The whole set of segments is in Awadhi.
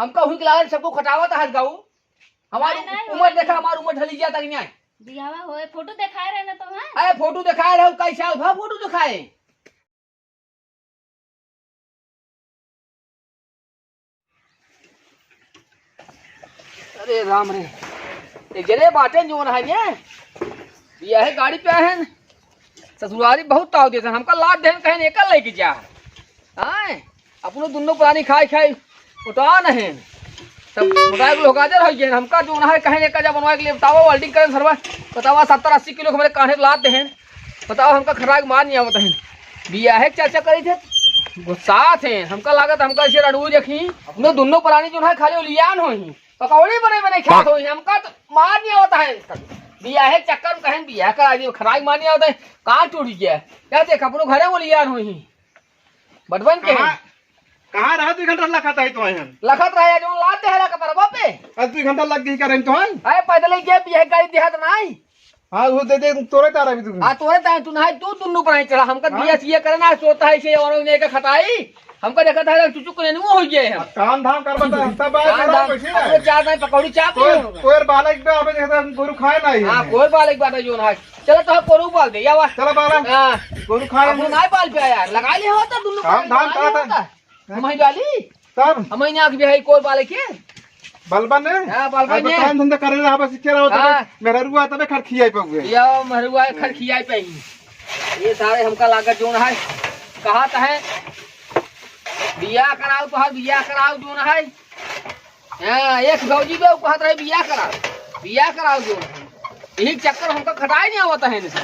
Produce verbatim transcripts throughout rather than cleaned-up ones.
हमका हुई के लागल सबको खटावत हस गाऊ। हमार नहीं, नहीं, उमर होए देखा, नहीं। हमार उमर ढली जाता कि नहीं? बियाहवा होए, फोटो देखाए रहे ना तो, हैं? अरे फोटो देखाए रहो, कई साल भा फोटो देखाए। अरे राम रे, एक जने बाटे जोन है ने, बियाहे गाड़ी पे आए हैं, ससुरारी बहुत ताव देते हैं, हमका लाद देहन कहेन एकर लेके जा। आए, अपनो दुनो प्राणी खाई खाई उठा नहीं। तब मोटाई के लोग हाजिर हो गए, हमका जोन है कहेन एकर जा बनवाए के लिए बतावा, welding करेन सरवा, बतावा सत्तर अस्सी किलो के हमरे कान्हे लाद देहन, बतावा हमका खराक मार नहीं आवत है। बियाहे के चर्चा करी थे, गुस्सा थे, हमका लागत हमका ऐसे रड़ू देखी, अपनो दुनो प्राणी जोन है खाली उलियान होई। पकौड़ी बने बने खात होई, हमका तो मार नहीं आवत है। बियाहे चक्कर में कहेन बियाह करा दी, खराई मार नहीं आवत है, कहाँ टूट गया? क्या देख, अपनो घरे बोली यार होई। बटवन के कहाँ, कहाँ रहा? दू घंटा लखत है तो आए हम। लखत रहा है, जो लाते है कपरवा पे। आज दू घंटा लग गई करें तो है। अरे पैदल ही गया, बियाह गाड़ी देहात नहीं। हाँ, वो दे दे, तोरे तारा भी तू। हाँ, तोरे तारा तू नहीं, तू दुन्नू पर ही चढ़ा, हमका हाँ? बियाह सीए करे ना, सोता है इसे और उन्हें का खटाई। हमका देखा था, चुचुक ने नुआ हो गए हैं। अब काम धाम कर बता, हफ्ता बाद काम मेरा धाम, पैसे अपने ना। चार दाई पकौड़ी चाप तोर, लिए होगा। तोर बालक पे अबे देखा था, गोरू खाए ना ही हाँ, है। कोई बालक बात है जो ना है। चलो तो हम गोरू बाल दे, या वाह। चलो बालक। हाँ। गोरू खाए अपने ना। नाई बाल पे यार, लगा लिया होता दुन्नू काम पर, धाम लगा लिया करा था। होता। हम ही डाली? तब? हम ही ना आँख भी है, कोई बालक के? बलबा ने? हाँ, बलबा अब ने। काम धंधा करे रहा, बस के रहो, तबे हाँ। मेहरुआ, तबे खर खियाई पे हुए। या मेहरुआ खर खियाई पे ही। ये सारे हमका लागत जोन है, कहत है, बियाह कराओ, तोहार बियाह कराओ जोन है। हाँ, एक भौजी बे, उ कहत रहे, "बियाह कराओ, बियाह कराओ जोन है।" यही चक्कर हमका खटाई नहीं आवत है इनसे।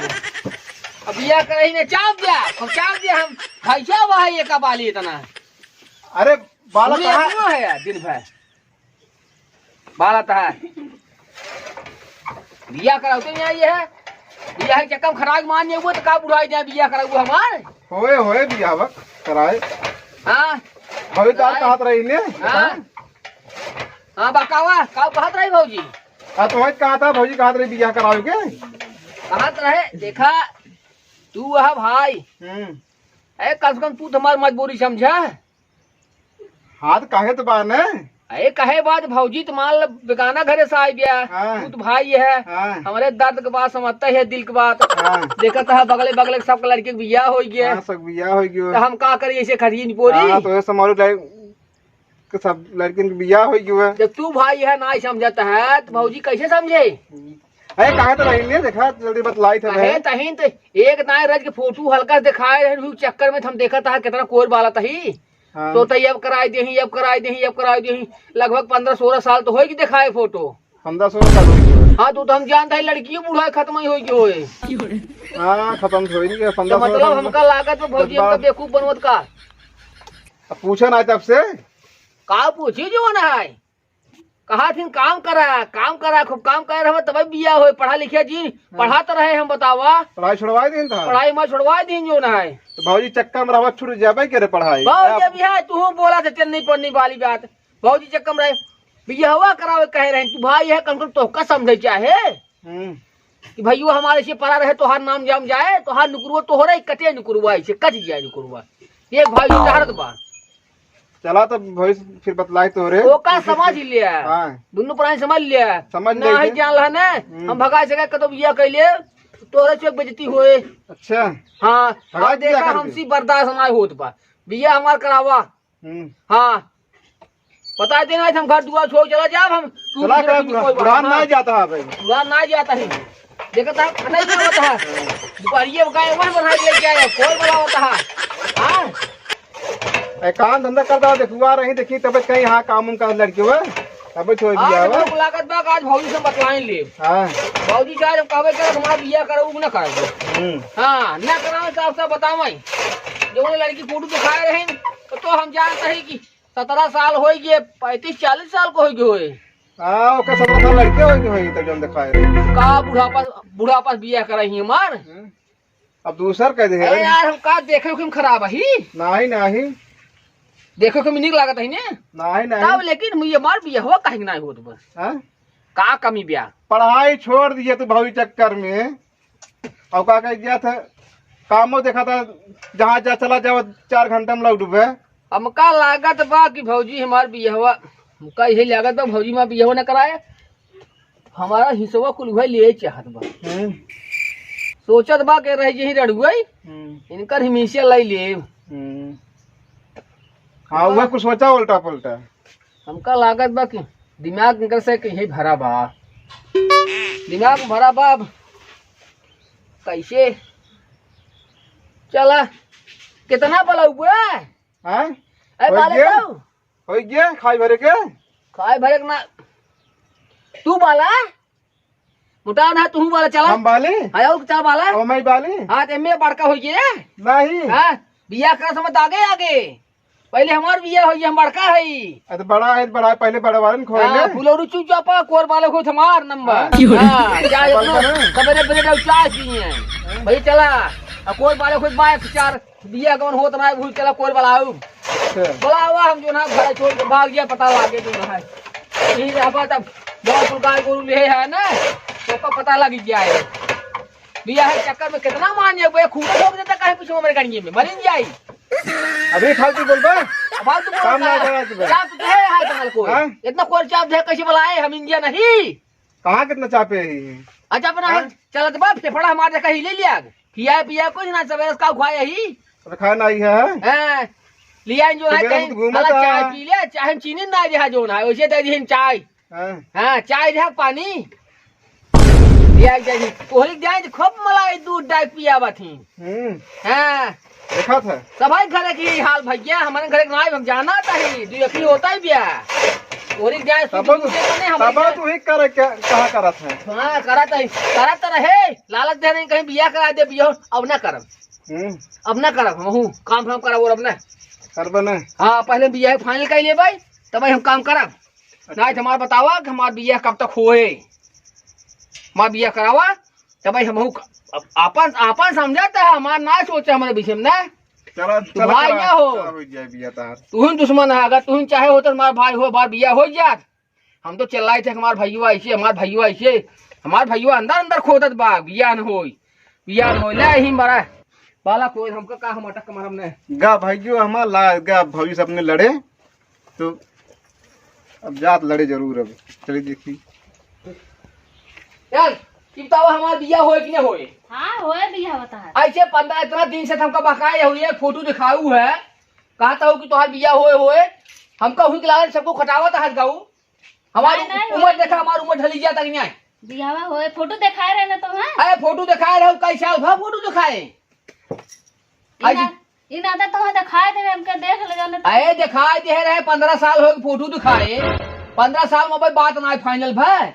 अब बियाह करे ही ने चाप दिया, हम चाप दिया, हम भैया वह है, ये का बाली इतना। अरे, बाला पूरी कहाँ? अपनो है यार, दिन भर। बाला तो है। बियाह कराओ तो नहीं आई है। बियाह के चक्कर में खराब मान नहीं हुआ तो का बुढ़ाई जाए बियाह कराओ हमार? होए, होए बियाह बा, कराए। हाँ। भौजी तो आज कराए। कहत रही ने। हाँ। हाँ, बा कावा, का कहत रही भौजी? आ तो आज कहा था भौजी कहत रही बियाह कराओ के? कहत रहे, देखा, तू वह भाई। हम्म। ए, कम से कम तू तो हमार मजबूरी समझा। हाँ, तो कहे तो बा ने। अरे, कहे बात भौजी, तो मान ल, बेगाना घरे से आई गया। हाँ। तू तो भाई है। हाँ। हमरे दर्द के बात समझता है, दिल के बात। हाँ। देखत है, बगले, बगले सब लड़के के बियाह हो गया। हाँ, सब बियाह हो गया। तो हम का करी, ऐसे खरीन पोरी? हाँ, तो ऐसे मारो लाइक के सब लड़किन के बियाह हो गया। जब तू भाई है, ना समझता है, तो भौजी कैसे समझे? अरे, कहे तो रही ने, देखा, जल्दी बतलाई थे कहे भाई। तहीं तो एक नाय रज के फोटो हल्का से दिखाए रहे, उ चक्कर में हम देखत है, कितना कोर बाला तही। हाँ। तो तई अब कराई देही, अब कराई देही, अब कराई देही। लगभग पन्द्रह सोलह साल तो होई कि देखाए फोटो। पन्द्रह सोलह साल हो गए। हाँ, तो, तो हम जानता है लड़कियों बूढ़ा खत्म ही होई कि होए। हाँ, खत्म तो होई नहीं, तो पन्द्रह सोलह मतलब साल हमका लागत में भौजी दस हमका बारह बेवकूफ बनवत का। अब पूछा ना तब से। का पूछी जो ना है? कहा थिन काम करा, काम करा, खूब काम करे रहो, तबे बियाह होए, पढ़ा लिखे जी, हाँ। पढ़ा तो रहे हम, बतावा। पढ़ाई छुड़वाई दिन था? पढ़ाई मैं छुड़वाई दिन जो ना है। तो भौजी चक्कर में रहवा छूट जाबे के रे पढ़ाई। भौजी अब अभी है, तू बोला था चन्नी पन्नी वाली बात। भौजी चक्कर में रहे, बियाहवा करावे कहे रहे, तू भाई है, कम से कम तोहका समझे चाहे। हम्म। कि भैया हमारे से परा रहे, तोहार नाम जाम जाए, तोहार नुकरुआ, तोहरे ही कटे नुकरुआ, ऐसे कट जाए नुकरुआ। ये भाई चाहत बा। चला तब भैंस फिर बतलाई तोहरे। ओका समझ लिया। हाँ। दुनू प्राणी समझ लिया। समझ ना लेके। है जान रहा ना, हम्म। हम भगा सके कतो बिया कैले, तोहरे चोक बेइज्जती होए। अच्छा। हाँ, भगा अब दिया देखा करके। हमसे बर्दाश्त ना होत बा। बिया हमार करावा। हम्म। हाँ। बता देना, हम घर दुआर छोड़ चला जाब, हम टूट चला के कर रखेंगे, बुढ़ा-, कोई बात बुढ़ान ना। ना जाता है भाई। बुढ़ान ना जाता है। देखता है, नहीं क्या होता है। दुपहरिए में गाय वह बना के लेके आया, कोई बड़ा होता है। हाँ? ए, काम धंधा करता है, देखुआ रही, देखी, तब कहीं हाँ काम उम का लड़की हुआ, तब छोड़ दिया आज हुआ। हमको लागत बा, आज भौजी से बतलाइन ले। हाँ। भौजी से आज हम कहबे करे, हमारा बिया करो, ना करो। हम्म। हाँ, ना करावे, साफ साफ बतावे। जो उन्हें लड़की फोटो दिखाए रहे, तो, तो हम जानते हैं कि सत्रह साल होइ गए, पैंतीस चालीस साल को होइ गए होए। हाँ, ओकर सत्रह साल लड़के होइ गए होए, तब जौन देखाए रहे। का बुढ़ापा, बुढ़ापा से बियाह कराई हमार? हम्म। अब दूसर कह दे अरे रहे। यार, हम का देखे उखे में खराब है? नहीं, नहीं। देखे उखे में नीक लागत है ने? नहीं, नहीं। तब लेकिन मुझे हमार बियाहवा काहे के नहीं होत बा? हाँ? का कमी ब्या? पढ़ाई छोड़ दिए तू भौजी चक्कर में। और का कह गया था, कामो देखा था, जहाँ जा चला जाओ, चार घंटा में लौटबे। हमका लागत बा कि भौजी हमार बियहवा हमका इहे लागत बा, भौजी माँ बियाह न कराए, हमारा हिस्सवा कुल उहे लिए चाहत बा। हम्म। सोचत बा के रह जही रड़ुआई, हम्म। इनकर हिमीसिया लाई लेब। हम्म। हाँ, उहे कुछ सोचा उल्टा पुल्टा। हमका लागत बा कि दिमाग इनकर से कहीं भरा बा, दिमाग भरा बा। अब कैसे चला, कितना बलौबे? हाँ? ए, होइ बाले गया? जाऊ। होइ गया, खाई भरे के? खाई भरे के ना। तू बाला? मोटा ना, तू बाला, चला। हम बाली? हाँ, और चला बाला। ओ, मैं बाली? हाँ, ते में बड़का होइ गया। नहीं। हाँ, बियाह कर समझ आगे, आगे। पहले हमार बियाह होइ, हम बड़का है। अरे, बड़ा है, बड़ा है, पहले बड़े वाले ने खोए हाँ, ले। फुलौरी चुप चापा, कोर बाले खोज हमार नंबर। हाँ? हाँ, चाय बाल अपना, करे? सबेरे ब्रेड और चाय पिए हैं। हाँ? भाई, चला। आ, कोर बाले खोज बाय चार बिया कौन होत ना, भूल चला कोई बुलाऊ। अच्छा। बुलावा हम जो ना घर छोड़ के भाग गया, पता लागे जो ना है। यही रहबा तब जौन कुल गाय गोरू ले है ना, तो ओकर पता लग जाए। बिया है चक्कर में कितना मान जाए, बे खूब ठोक देता काहे पीछे हमरे गणिये में, मरिन जाई। अभी फालतू बोलबा? अब फालतू बोल काम ना रहा है। करा तू बे। चाप तो है, है तुम्हारे को। हाँ? इतना कोर चाप दे कैसे बुलाए, हम इंडिया नहीं। कहाँ कितना चापे है? अच्छा, अपना हाँ? चलत बा, फेफड़ा हमार देखा ही ले लिया। खिया पिया कुछ ना, सवेरे का खाए ही। तो खाए ना ही है। हाँ, लिया जो है सुबह कहीं, हम घूमत भला चाय आ। पी ले, चाहे में चीनी ना रहा जो ना, वैसे दे दी चाय। हाँ। हाँ, चाय रहा, पानी। लिया जाए, कोहरी जाए तो खूब मलाई दूध डाल पिया बाथी। हम्म। हाँ। देखा था। सबाई घरे की हाल भैया, हमारे घरे के नाई हम जाना था ही, दू अखी होता ही बिया। ओरी जाए तब सुबह तू, उठे तो नहीं हमारे तब घर। तू ही करे क्या, कहाँ करत है? हाँ, करत है, करत तो रहे, लालच दे रहे कहीं बिया करा दे बिया, अब ना करब। हम्म। अब ना करब, हम हूँ, काम हम करब और अब ना। करबे ना। हाँ, पहले बिया final कर ले भाई, तब हम काम करब। अच्छा। नाई तो हमार बतावा कि हमार बिया कब तक होए, हमार बिया करावा, तब भाई हमहू क-, अब आपन, आपन समझत है, हमार ना सोचे हमारे विषय में ना। चला, तू चला, भाई चला, ना हो। चला, हो जाए बिया तार। तू ही दुश्मन है, अगर तू ही चाहे हो तो हमार भाई हो, हमार बिया हो जात। हम तो चिल्लाई थे, हमार भैया ऐसे, हमार भैया ऐसे, हमार भैया अंदर अंदर खोदत बा, बिया न होई, बिया न होई, ले ही मरा, बाला कोई हमका का, हम अटक मारम ने। गा भैया हमार ला, गा भैया से अपने लड़े, तो अब जात लड़े जरूर अब। चलिए देखी। यार, ई बतावा हमार बिया होए कि ना होए? हाँ, होए बिया होता है। ऐसे पन्द्रह इतना दिन से हमका बहकाए हुए, फोटो दिखाऊ है, कहता हूँ कि तोहार बिया होए होए, हमका हुई के लागल सबको खटावत है गाऊ। हमार नहीं, नहीं, उम्र होए देखा, बिया। हमार उम्र ढली जाता कि नहीं? बियावा होए, फोटो दिखाए रहे ना तो, हाँ? अरे फोटो दिखाए रहे, कई साल भर फोटो दिखाए। ई आज ना, ई ना तो तोहे दिखाए देवे, हमके देख ले जाने तो। अरे दिखाए दे रहे, पन्द्रह साल हो गए फोटो दिखाए, पन्द्रह साल में भाई बात ना final भा।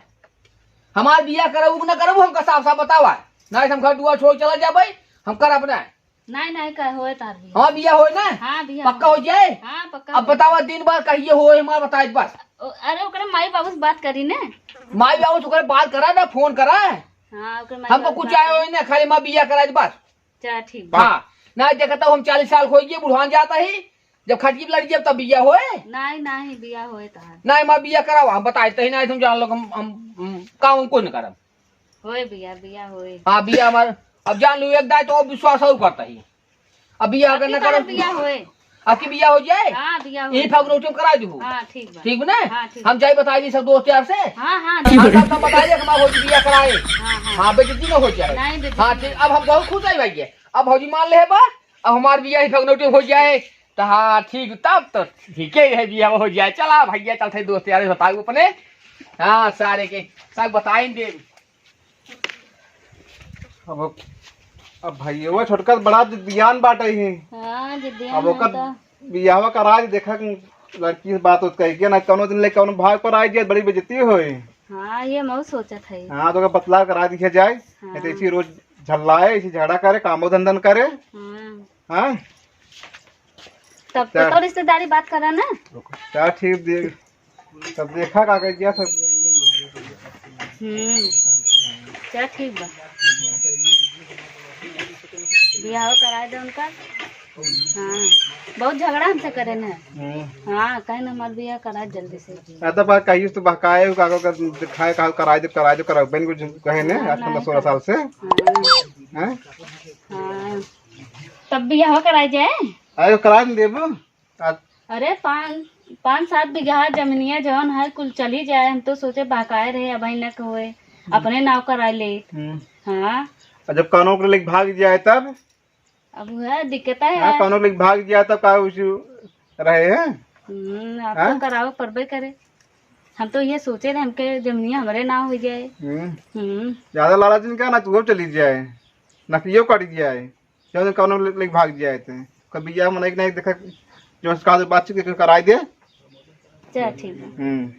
हमार बिया करबू कि ना करबू, हमका साफ साफ बतावा, ना हम घर दुआर छोड़ चला जाबे, हम करब ना। नहीं, नहीं, का होए तार बिया। हमार बिया होए ना? हाँ, बिया पक्का होए। हो जाए? हाँ, पक्का अब होए। बतावा दिन बार कहिए होए, हमार बताए बस। ओ, अरे ओकरे माई बाबू से बात करी ने। माई बाबू से ओकरे बात करा ना, फोन करा। हाँ, ओकरे माई हमको बाबू से कुछ बात आए करी। होए ना, खाली हमार बिया कराए बस। चला ठीक बा। हाँ, ना देखा तो हम चालीस साल हो गए, बुढ़ान जाता ही, जब खटकी पे लड़ जाए तब बिया होए। नहीं, नहीं, बिया होए तार। नहीं, हमार बिया करावा, हम बताए तही नहीं, तुम जान लो, हम, हम, हम काम हम कोई न करब। होए बिया, बिया होए। हाँ, बिया हमार, अब जान लो, एक दाई तो और विश्वास और करता ही। अब बिया अगर आपकी न कहाँ करब, बिया होए? आपकी बिया हो जाए? हाँ, बिया होए। यही फगनौटी में करा दू। हाँ, ठीक बा। ठीक बा ना? हाँ, ठीक। हम जाई बताई दी सब दोस्त यार से। हाँ, हाँ, हाँ, ठीक। सब, सब बताई दे, हमार हो बिया कराए। हाँ, हाँ। हाँ, बेइज्जती न हो जाए। नहीं, बेइज्जती हाँ, नहीं। ठीक, अब हम बहुत खुश है भैया। अब भौजी मान ले बा, अब हमार बिया ही फगनौटी हो जाए। तो हाँ, ठीक, तब तो ठीक है, बिया हो जाए। चला भैया, चलते दोस्त यार से बताऊ अपने। हाँ, सारे के सब बताई दे। अब, अब भैया छोटका तो बड़ा जिद्दियान बाटे ही। हाँ, जिद्दियान अब ओकर है तो। बियाहवा करा दे, देखा कि लड़की से बात होत कही के ना, कौनो दिन ले कौनो भाग पर आई जाए, बड़ी बेइज्जती होई। हाँ, ये मऊ सोचत है। हाँ, तो ओकर बतला करा दिया जाए, हाँ। नहीं तो इसी रोज झल्लाए, इसी झगड़ा करे, कामो धंधन करे। हाँ। हाँ? तब तो क्या? तो रिश्तेदारी बात करा ना। क्या ठीक दे। तब देखा का कह दिया सब। हम्म, चल ठीक बा। बियाह कराए दे उनका। हाँ, बहुत झगड़ा हमसे करे ना। हम्म। हाँ, कहे ना हमार बियाह कराए जल्दी से। आ, तब कहिए तो बहकाए, का, का, का, दिखाए, का, कराए दे, कराए दे, कराए, बहन को जो कहे ने, हाँ, अठारह नहीं सोलह करे। साल से। हाँ। हैं? हाँ। तब बियाह कराए जाए? आयो, कराए न देबो। आ, अरे, पाँच, पाँच सात बीघा जमीनिया जौन है, कुल चली जाए। हम तो सोचे बहकाए रहे, अबहीं न होए, अपने नाव कराए ले। हम्म। हाँ। और जब कौनो के लेके भाग जाए तब? अब वह दिक्कत है हाँ, यार। कौनो के लेके भाग जाए तब का उस रहे हैं? हम्म, अब हाँ? तो करावे पड़बे करे। हम तो ये सोचे रहे, हमके जमीनिया हमरे नाव हो जाए। हम्म। हम्म। ज्यादा लालच नहीं करना, तू चली जाए, नकलियो कट जाए। जौन कौनो ले, लेके भाग जाए थे। कभी या मनई के नहीं देखा, जो उसका बातचीत करके कराई दे। चल, ठीक है। हम्म।